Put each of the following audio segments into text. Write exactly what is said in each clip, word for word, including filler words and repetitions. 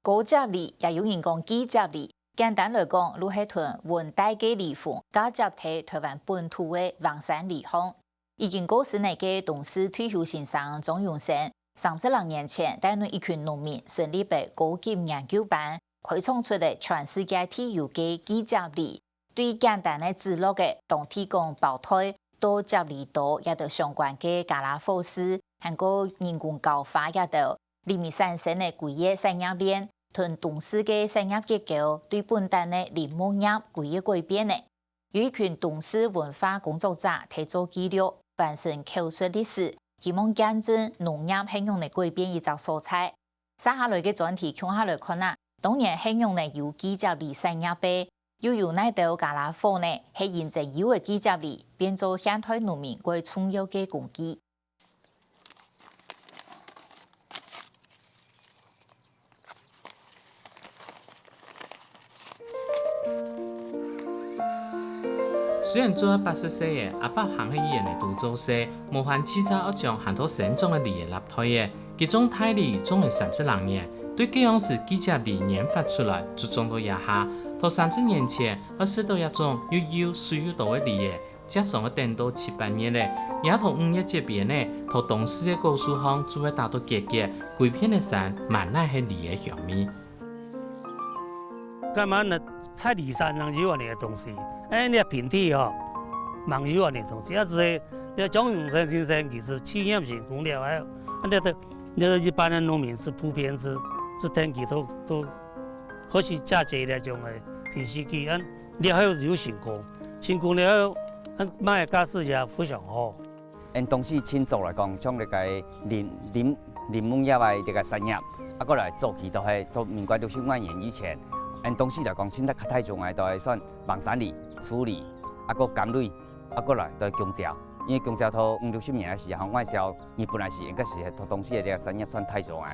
高接梨，也有人講巨接梨。簡單來講，就係同溫帶个梨風嫁接在臺灣本土个橫山梨項。已經過身个董事退休先生張榮生，三十零年前帶領一群農民成立个高級研究班，開創出了全世界第一个巨接梨。對簡單个煮落个，當地講包袋、到接梨刀這兜相關个家家伙事，還過人工澆花這兜， 裡面產生个歸个產業鏈，同東勢个產業結構對本旦个林木業歸个改變呢。有一群東勢文化工作者在做記錄，翻新口述歷史，希望見證農業係仰仔改變一隻所在。續下來个專題共下來看啊，當年係仰仔由巨接梨產業个，又有哪兜家家伙呢，係因爭優个巨接梨，變做現代農民蓋重要个工具。 雖然做到八十歲了，阿伯還係一樣仔在做事，無閒直掣愛將還在生長个梨仔納袋仔。佢種大梨種了三十零年，對該央時巨接梨研發出來，就種到這下。到三十年前，愛食著這種又幼、水又多个梨仔， 加上愛等到七八月了，這頭五月節邊仔，頭東勢个果樹項就會打到結結，歸片个山滿哪係梨个香味。該滿呢，在梨山上有恁仔个東西，哎，你个平地吼，蠻有恁仔个東西，也係這張永生先生佢係試驗成功了後，恁仔个，這一般个農民係普遍係，係等佢都都 開始嫁接這種个電視機，恁這下有成功，成功了後，恁賣个價數也非常好。𠊎東勢盡早來講，像這个林林林木業个這个產業，啊，過來早期都係到民國六十五年以前，𠊎東勢來講，盡大較大眾个都係算橫山梨、粗梨，啊，過柑梨，啊，過來都係弓蕉，因為弓蕉頭五六十年个時候，外銷 日本个時，應該係到東勢个這个產業算大眾个。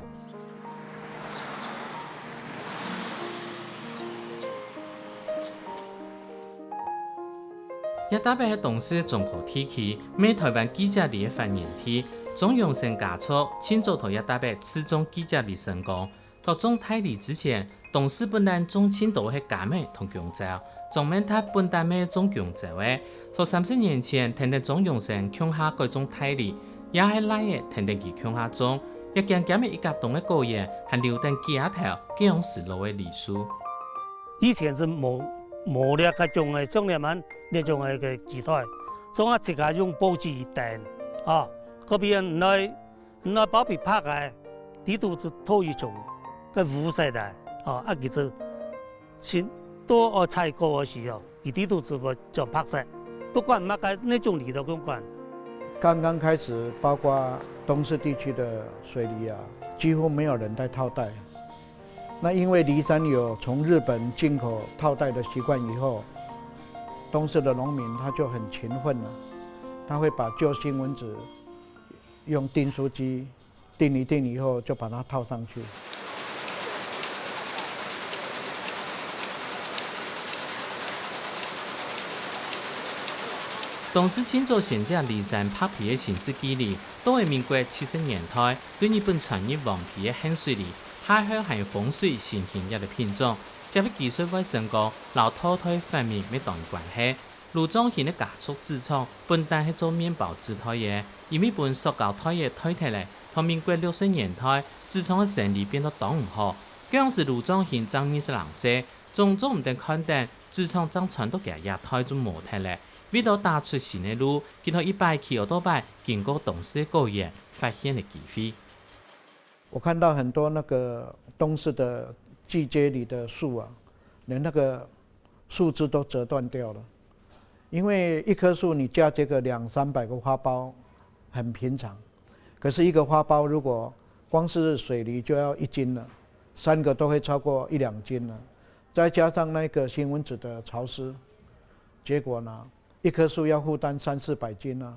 這搭仔係東勢个中高地區，乜臺灣巨接梨个發源地，張永生家族盡早在這搭仔試種巨接梨成功。在種大梨之前， 東勢本旦種盡多係柑仔同弓蕉，莊面大本旦乜種弓蕉仔。在三十年前，跈等張永生共下改種大梨，也係倈仔跈等佢共下種，這尖尖仔一甲冬个果園，還留等幾下頭該央時老个梨樹。以前係無無這个種个，像這滿這種个个期待，總係自家用報紙登，啊，該片來 你愛包皮白个，裡肚係透一種个烏色个，哦，啊，其實新多愛採購个時候，佢裡肚係會轉白色，不管麼个哪種梨都共款。剛剛開始，包括東勢地區的水梨啊，幾乎沒有人在套袋。那因為梨山有從日本進口套袋的習慣以後，東勢的農民他就很勤奮了，他會把舊新聞紙 用訂書機訂一訂以後，就把它套上去。東勢盡早銜接梨山白皮个新式距離，到了民國七十年代，對日本傳入黃皮个限水梨，下後還有豐水新興這兜品種，接个技術會成功，摎套袋發明乜當有關係。 盧壯興个家族紙廠本旦係做麵包紙袋个，因為分塑膠袋仔代替了，到民國六十年代，紙廠个生理變到當毋好。該央時盧壯興正二十零歲，總做毋得看等，紙廠正賺到佢个這袋就無忒了。為著打出新个路，佢頭一擺騎奧多拜經過東勢个果園，發現了機會。 我看到很多那個東勢的巨接梨的樹啊，連那個樹枝都折斷掉了，因為一棵樹你嫁接個兩三百個花苞，很平常。可是一個花苞如果光是水梨就要一斤了，三個都會超過一兩斤了，再加上那個新聞紙的潮濕，結果呢，一棵樹要負擔三四百斤啊，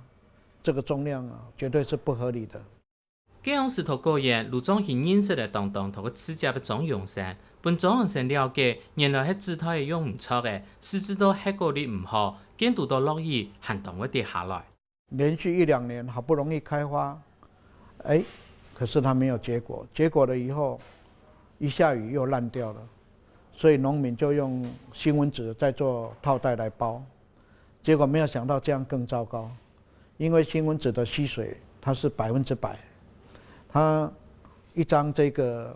這個重量啊，絕對是不合理的。 該央時在果園，盧壯興認識了當當多个直接个張榮生，分張榮生了解，原來係紙袋仔用毋著了，使之到核果率毋好，見堵到落雨還當會跌下來。連續一兩年，好不容易開花，哎，可是它沒有結果，結果了以後，一下雨又烂掉了，所以农民就用新闻纸在做套袋来包，结果没有想到这样更糟糕，因为新闻纸的吸水它是百分之百，它一张这个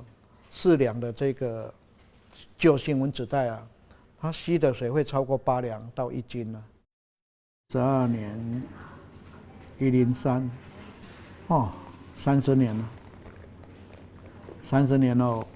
四两的这个旧新闻纸袋啊，它吸的水会超过八两到一斤呢。十二年，一零三，哦，三十年了，三十年了。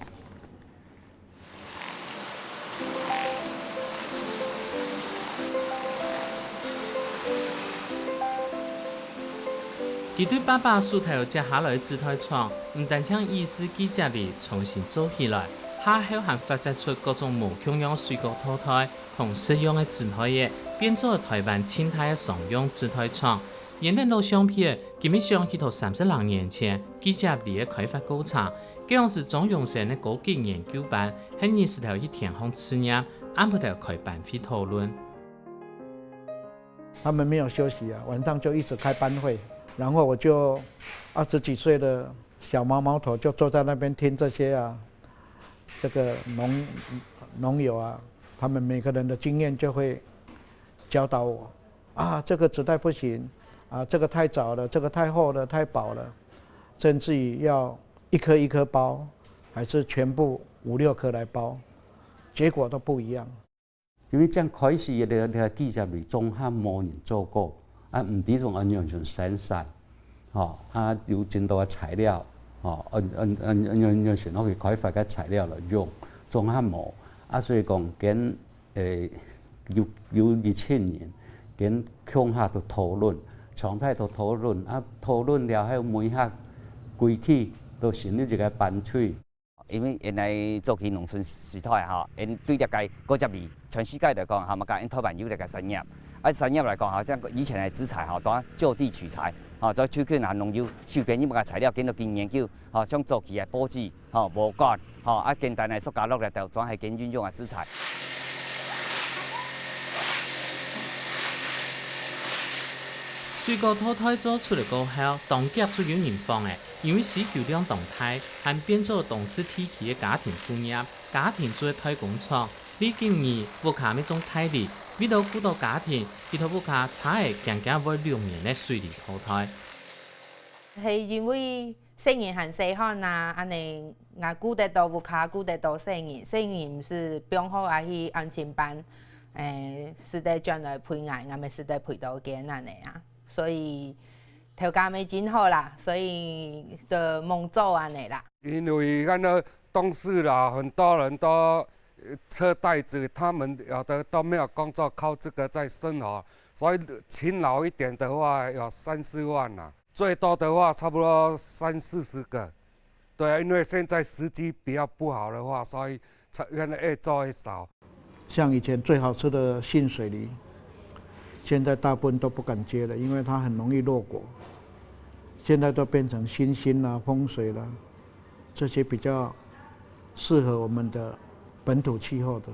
佢對爸爸手頭接下來个紙袋廠，毋單淨意思記接力重新做起來，下後還發展出各種無共樣水果套袋同實用个紙袋仔，變做臺灣盡大个商用紙袋廠。 原來老相片，今日想起到三十零年前，記接力个開發過程，該央時張榮生个高級研究班，係日時頭去天后試驗，暗晡頭開班會討論。他们没有休息啊，晚上就一直开班会，然后我就二十几岁的小毛毛头就坐在那边听这些啊，这个农农友啊，他们每个人的经验就会教导我啊，这个纸袋不行啊，这个太早了，这个太厚了，太薄了，甚至于要一颗一颗包，还是全部五六颗来包，结果都不一样。因为正开始个个个记者会总还无人做过，啊，毋知从安样样生产，吼，啊，有真多个材料，吼，安安安安样样样去开发个材料来用，总还无，啊，所以讲跟 诶，有有一千人，跟共下都讨论，常态都讨论，啊，讨论了後每下歸去都成立一个班隊。因為原來早期農村時代吼，因對這个果汁味，全世界來講，哈，嘛講因台灣有這个產業。啊，產業來講，吼，像以前的紙材吼，都就地取材，吼，就去去拿農友收便宜个材料，跟到去研究，吼，像早期的報紙， 吼，無管，吼，啊，簡單个塑膠袋了，就轉去揀運用个紙材。水果套袋做出來過後，當遽就有人仿了，因為需求量當大，還變做當時地區个家庭副業，家庭做代工廠。李金義屋下乜種大梨，為了顧到家庭，佢在屋下車仔驚驚會六年个水梨套袋。係因為 細人還細漢啊，恁呢𠊎顧得到屋下，顧得到細人，細人毋使放學啊去安親班，誒，使得轉來陪𠊎，𠊎乜使得陪到佢恁呢啊。所以頭家乜真好啦，所以就罔做恁呢啦。因為恁呢東勢啦，很多人都車袋子，他們有的都沒有工作，靠這個在生活，所以勤勞一點的話，有三四萬啦。 最多的話差不多三四十个。對啊，因為現在時機比較不好的話，所以才越來越做越少。像以前最好吃的杏水梨，现在大部分都不敢接了，因为它很容易落果。现在都变成新兴啦、丰水啦，这些比较适合我们的本土气候的。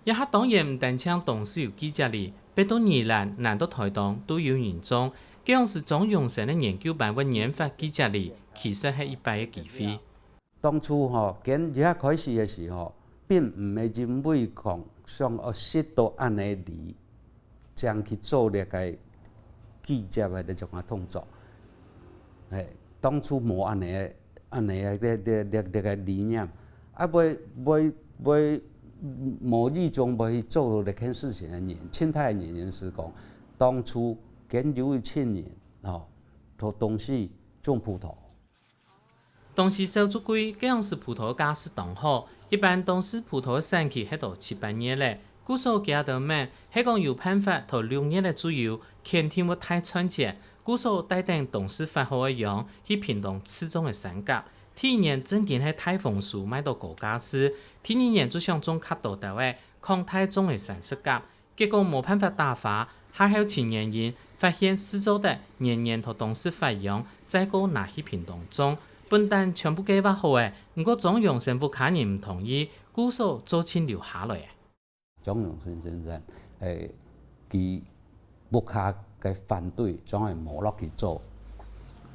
這下當然毋單淨東勢有記者哩，北到宜蘭、南到臺東都有人種，該央時張榮生个研究班會研發記者哩，其實係一擺个機會。當初吼，佢一下開始个時候，並毋係因為講想愛食到恁呢梨，正去做這个記者个這種个動作。嘿，當初無恁呢个、恁呢个這、這、這、這个理念。啊，會、會、會無意中會去做這件事情个原因，盡大个原因係講，當初佢有一群人吼，做東勢種葡萄。 當時小竹季該央時葡萄價數當好，一般東勢葡萄个產期係到七八月咧，故所佢兜問，係講有辦法在六月个左右，肯定會大賺錢，故所帶等東勢發好个秧去屏東自種个山甲。第一年正經係大豐收賣到高價數，第二年就想種較多兜仔，擴大種个山石甲， 結果無辦法打花，下後尋原因，發現試做得年年在東勢發秧，再過拿去屏東種，本旦全部計畫好咧，毋過張榮生屋下人毋同意，故所做盡留下來咧。張榮生先生，誒，佢屋下个反對，總係無落去做。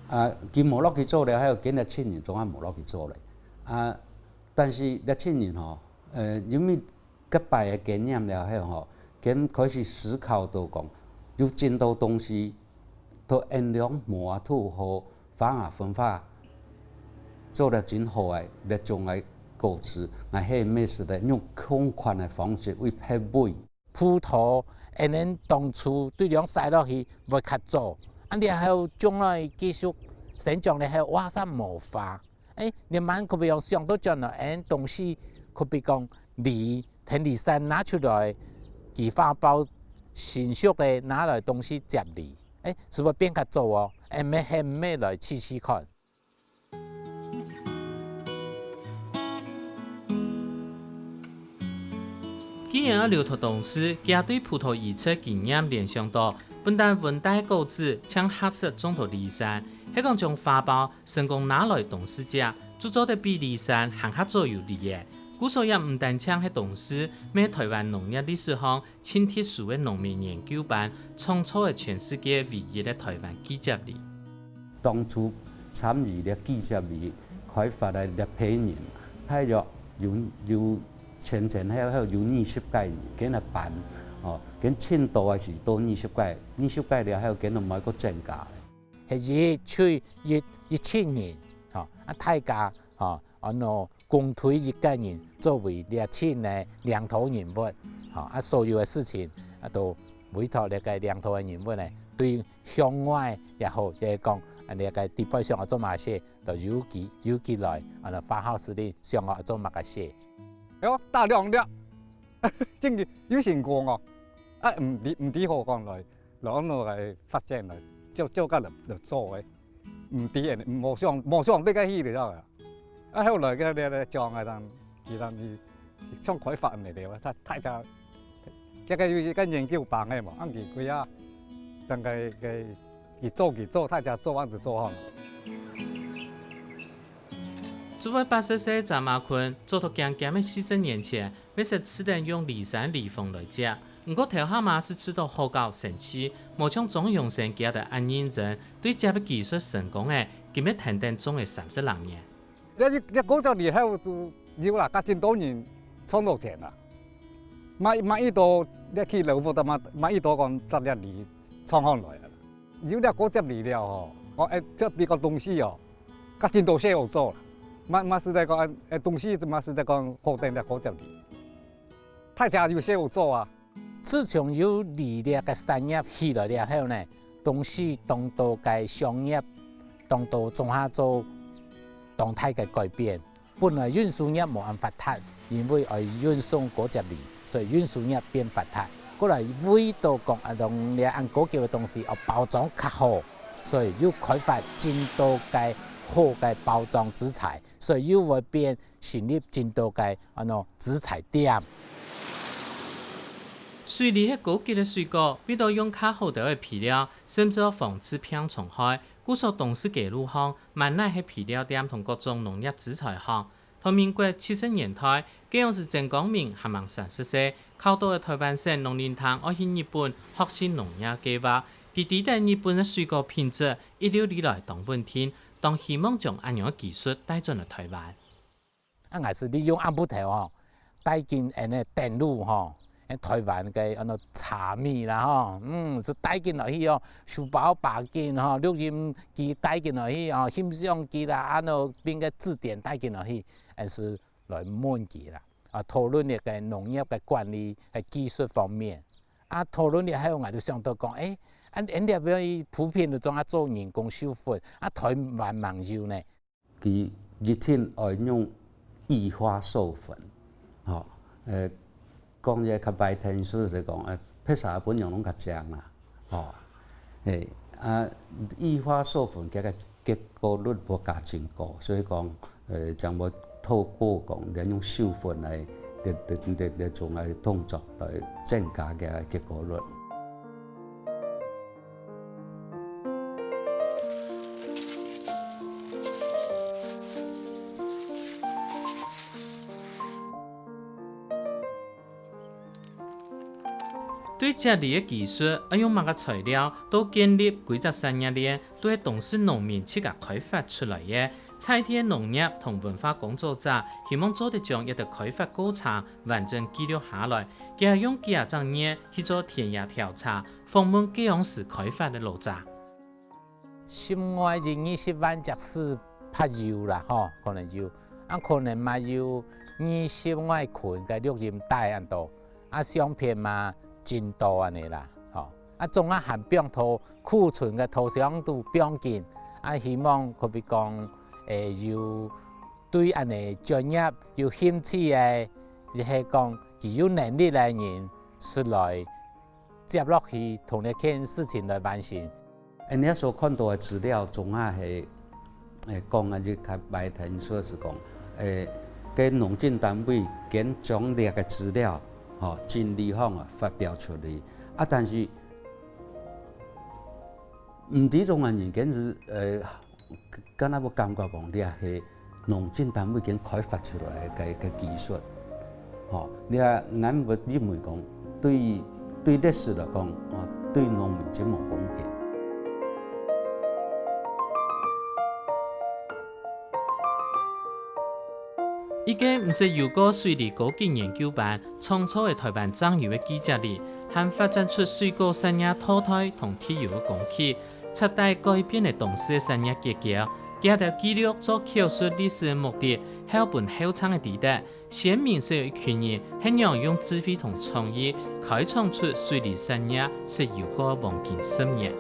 啊，佢無落去做了，還有今日青年總係無落去做咧。啊，但是這群人吼，呃，因為該擺个經驗了後吼，佢開始思考到講，有真多東西都恁樣無法度好化啊分化，做得真好个，這種个果子，𠊎係毋係得用共款个方式去配位。葡萄，恁樣當初對這樣曬落去會較早，啊，然後將來繼續生長了後，哇，煞無花。 誒，你慢可比講想到轉來，誒，東西可比講梨，田梨山拿出來，佢花苞成熟个拿來東西接梨，誒，係會變較早哦，誒，毋係，毋係來試試看。既然愛留待同事，佢對葡萄移植經驗聯想到，本旦溫帶果子正合適種到梨山，係講將花苞 成功拿來當時節，就做得比梨山還較早有梨仔。故所也毋單淨係當時，乜係臺灣農業歷史上盡特殊个農民研究班，創造了全世界唯一个臺灣季節梨。當初參與這季節梨開發个這批人，大約有，有前前後後有二十個人，跟佢班，哦，跟盡多个係到二十個，二十個了後，跟佢每個增加个。 係一群一，一群人，吼，啊，大家，吼，安到共推一個人作為這群个領導人物，吼，啊，所有个事情，啊，都委託這個領導个人物呢，對鄉外也好，也係講，啊，這個地方上愛做麼个事，都由佢，由佢來，啊，花號司令想愛做麼个事。哎喲，打兩粒，真个有成功哦！啊，毋知，毋知好講來， 來安到來發展來，照，照甲來，來做个。毋知个，無想，無想得个去了啊。啊，後來个了，了，將个人，其實佢，佢像開發毋了啊，大，大家，這個有一個研究班个嘛，啊，佢幾啊，正个，个，佢做，佢做，大家做，恁樣做好。 做位八十歲个查馬坤，早到驚驚个四十年前，乜識試等用梨山梨紅來接。毋過頭下嘛係試到好搞生趣，無像張永生佢兜恁認真，對接个技術成功个，今乜跈等種个三十零年。這，這果子梨後就有啦，甲真多人賺到錢啦。買，買一多，這去老屋个嘛，買一多講摘這梨創好來啊。 有這果子梨了吼，哦，哎，這比較東西哦，較真多事好做啦。嘛，嘛係在講，哎，東西嘛係在講好等這果子梨。大家有事好做啊。自從有梨這个產業起來了後呢，東勢當多个商業，當多種下做當大个改變。 本來運輸業無恁發達，因為愛運送果子梨，所以運輸業變發達。過來為到講啊，用這恁高級个東西，愛包裝較好，所以又開發真多个好个包裝紙材，所以又會變成立真多个安到紙材店。水梨係高級个水果，為到用較好兜个肥料，甚至愛防治病蟲害，故所當時个路項，滿哪係肥料店同各種農業紙材行。 到民國七十年代，該央時曾光明還吂三十歲，考到个臺灣省農林廳愛去日本學習農業計畫。佢知得日本个水果品質一路以來當穩定，當希望將恁樣个技術帶轉來臺灣。啊，𠊎係利用暗晡頭吼，帶緊恁呢等路吼， 臺灣个安到茶米啦吼，嗯，係帶緊來去哦，書包包緊吼，錄音機帶緊來去哦，音像機啦，安到變个字典帶緊來去，還係來問佢啦，啊，討論這个農業个管理个技術方面。啊，討論了後，𠊎就想到講，誒，恁，恁這片普遍都總愛做人工授粉，啊，臺灣吂有呢。 佢一定愛用異花授粉，吼，呃，講个較白聽，意思係講，呃，別儕分樣攏較靚啦，吼，嘿，啊，異花授粉佢个結果率無加真高，所以講，呃，將會透過講，利用授粉來，這，這，這，這種个動作來增加佢个結果率。 對接梨个技術，愛用麼个材料，到建立規隻產業鏈，都係當時農民自家開發出來个。在地農業同文化工作者希望做得將這兜開發過程完整記錄下來，佢還用幾下隻月去做田野調查，訪問該央時開發个老者。十外至二十萬隻樹，怕有啦吼，可能有，啊可能嘛有二十外捆个錄音帶恁多，啊相片嘛真多恁呢啦吼，啊總啊還放到 庫存个圖像都放緊，啊希望可比講，欸，有對恁呢專業有興趣个，也係講佢有能力个人，係來接落去同這件事情來完成。恁呢所看到个資料，總啊係，欸，講啊，就較白談說係講，欸，該農政單位揀將這个資料，吼，整理好啊，發表出去。啊但是 毋知中國人堅持，呃，敢若會感覺講，這係農政單位已經開發出來个，个技術。吼，你看，𠊎會認為講，對，對歷史來講，哦，對農民真無公平。一個毋識有過水利科技研究班， 創造个臺灣正有个記者力，還發展出水果產業套袋同滴油个工具，徹底改變了當時个產業結構。這兜記錄做口述歷史个目的，係分後生个知得，先民係有一群人係仰用智慧同創意，開創出水利產業係有過黃金十年。